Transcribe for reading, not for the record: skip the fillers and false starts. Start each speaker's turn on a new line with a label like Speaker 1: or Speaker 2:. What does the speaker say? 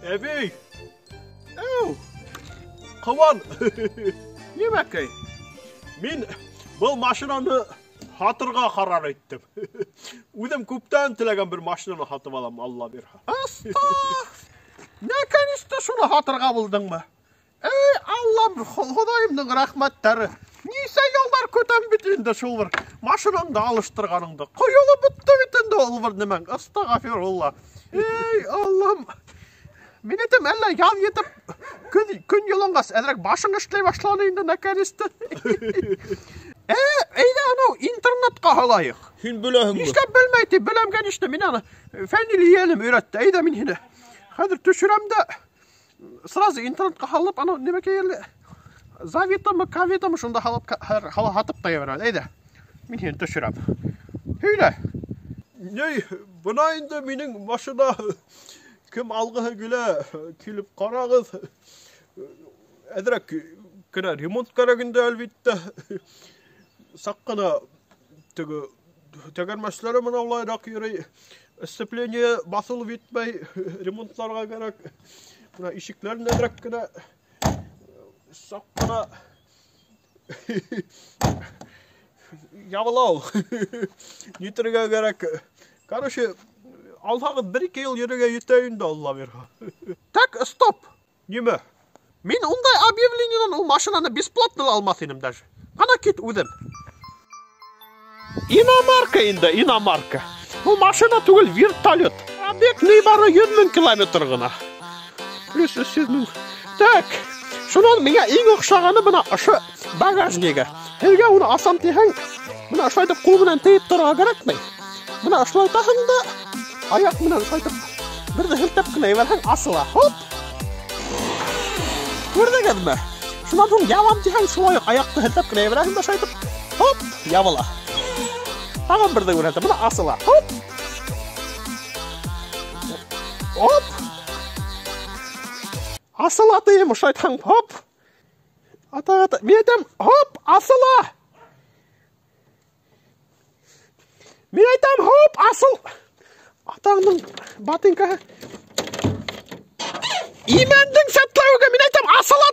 Speaker 1: Әбей! Әү! Ҡыуан! Нимәкәй? Мин был машинаны һатырға ҡарар иттем. Үҙем күптән теләгән бер машинаны һатып алам, Алла бирһә. Аста! Наконец-то шуны һатырға булдыңмы? Эй, Аллам, Хоҙайымдың рәхмәттәре. Нисә йылдар көтәм бит инде шул бер машинаңды алыштырғаныңды. Ҡойолоп бөттө бит инде ул бер нәмәң. Астағфирулла. Эй, Аллам. Мин әйтәм, әллә яҙ етеп, көн йылынғас, әҙерәк башың эшләй башланы инде наконец-то. Әйҙә анау интернетҡа һалайыҡ.
Speaker 2: Һин беләһеңме?
Speaker 1: Нишләп белмәй ти, беләм конечно, мин аны Фәнил ейәнем өйрәтте. Әйҙә мин һине хәҙер төшөрәм дә сразу интернетҡа һалып, анау нимәкәй әле Завитомы, Кавитомы шунда һалып, һатып та ебәрәм. Әйҙә, мин һине төшөрәм. Һөйлә. Ней, бына инде минең машина. Кем алғыһы килә, килеп ҡарағыҙ. Әҙерәк кенә ремонт кәрәк инде, әлбиттә. Саҡ ҡына теге тәгәрмәсләре бына улайыраҡ йөрөй. Сцепление баҫылып етмәй, ремонтларға кәрәк. Бына ишектәрен әҙерәк кенә саҡ ҡына ябыла ул. Нитергә кәрәк. Короче, алһағыҙ бер-ике йыл йөрөргә етә инде, Алла бирһә. Так, стоп. Нимә? Мин ундай объявлениенан ул машинаны бесплатно ла алмаҫ инем даже. Ҡана кит үҙем. Иномарка инде, иномарка. Был машина түгел, вертолет. Пробег ни бары 100 мең километр ғына. Плюс 300 мең. Так, шунан миңә иң оҡшағаны бына ошо багажнигы. Һеҙгә уны асам тиһәң, бына ошолай итеп ҡул менән тейеп торорға кәрәкмәй. Бына ошолай итәһең дә, аяҡ менән ошолай итеп бер ҙә һелтәп кенә ебәрһәң, асыла. Хоп! Күрҙегеҙме? Шунан һуң ябам тиһәң, шулай уҡ аяҡты һелтәп кенә ебәрәһең дә ошолай итеп, хоп, ябыла. Тағын бер ҙә күрһәтәм, бына асыла. Хоп! Оп! Асыла тием, ошолай итһәң, хоп! Ата, ата, мин әйтәм, хоп, асыла! Мин әйтәм, хоп, асыл! Атаңдың ботинкаһы. Имәндең сәтләүеге, мин әйтәм, асыла